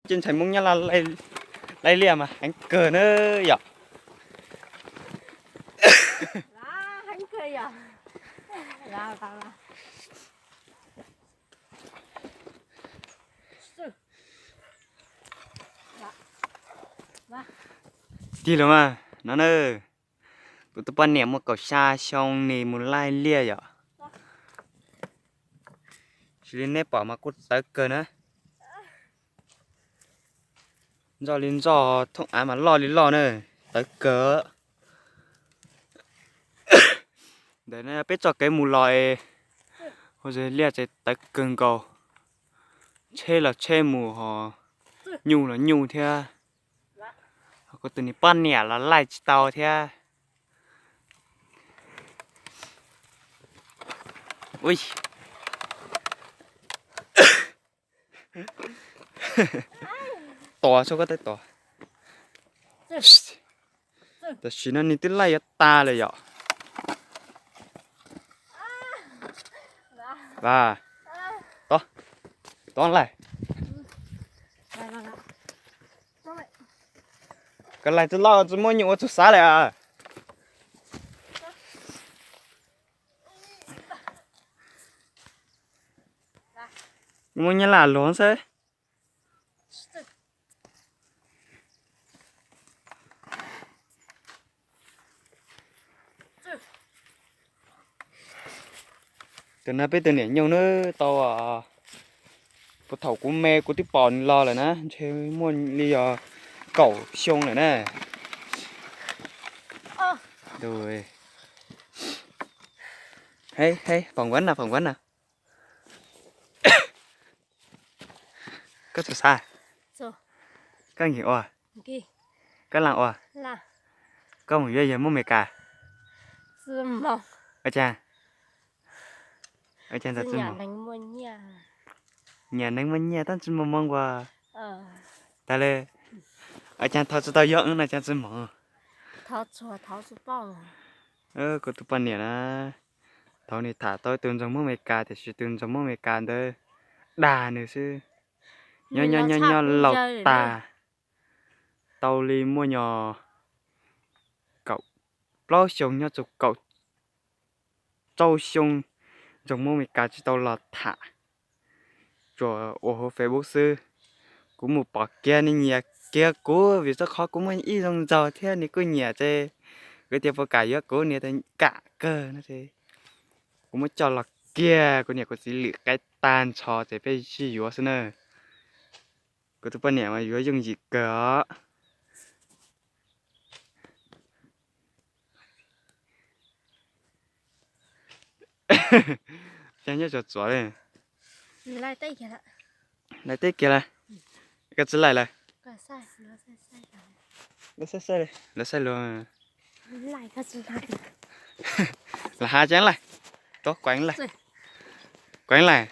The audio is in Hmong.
Ces ntxhais Hmoob Nyab Laj laij liaj mas heev kawg na yom. Tig los mas no na, kuv tus poj niam muaj kaum xya xyoo nws mus laij liaj yom. Xws li nej pom mas kuj tawv kawg na. Ntxoj li ntxoj, thooj av mas loj li loj na, tawv kawg. Ntawm no peb txoj kev mus los es hauv zos liaj ces tawv kawg nkaus. Tsheb los tsheb mus ho nyuj los nyuj thiab. Ho kuv tus niam poj niam los laij tsis tau thiab. Ui, tos txhob koj tej tos. Tam sim no nws twb laij yuav tas lawm yom. Vas, tod, tod laij. Koj laij twb loj tsis muaj nyuj ua txug xav lawm. Muaj nyab laj luag xwb. Tus no peb tus niam nyuj na, tau puag thaum kuv me kuv twb pom nws los lawm na, ntshe muaj li yog kaum xyoo lawm na. Phỏng vấn nè, phỏng vấn nè. Koj txawj xav? Koj nkim ua? Koj laaj ua? Koj mus yuav yawg Hmoob Amelikas? Ua cas? Ua cas ntawd tsis moog? Nyiam neeg muaj nyiaj tab tsis moog moog ua. Tas le, ua cas thov tsis tau yuav wb no cas tsis moog? Kuv tus poj niam na, thaum nws tham tau ib tug ntxoog Hmoob Amelikas tiam sis tus ntxoog Hmoob Amelikas ntawd dag nws xwb. Nyob nyob nyob nyob laus tas, tau li muaj nyuag kaum plaub xyoo nyob txug kaum rau xyoo, ntxoog Hmoob Amelikas tsis tau los tham, tsuas ua hauv Facebook xwb. Kuv mus pom kiag nws nyiam kiag kuv vim rau qhov kuv muaj ib zoo nraug thiab nws kuj nyiam ces kuv tias puas kam yuav kuv, nws tias kam kawg no ces kuv muab coj los kiag kuv niam kuv txiv lwm qaib tag nrho ces peb sib yuav xwb na. Kuv tus poj niam mas yuav yooj yim kawg os. Cas nyob tsuas tsuav li. Laij teb kiag lawm. Koj tsis laij lawm. Lawv saib luag. Lam hav tseeb laij. Tuav kueev laij. Kueev laij.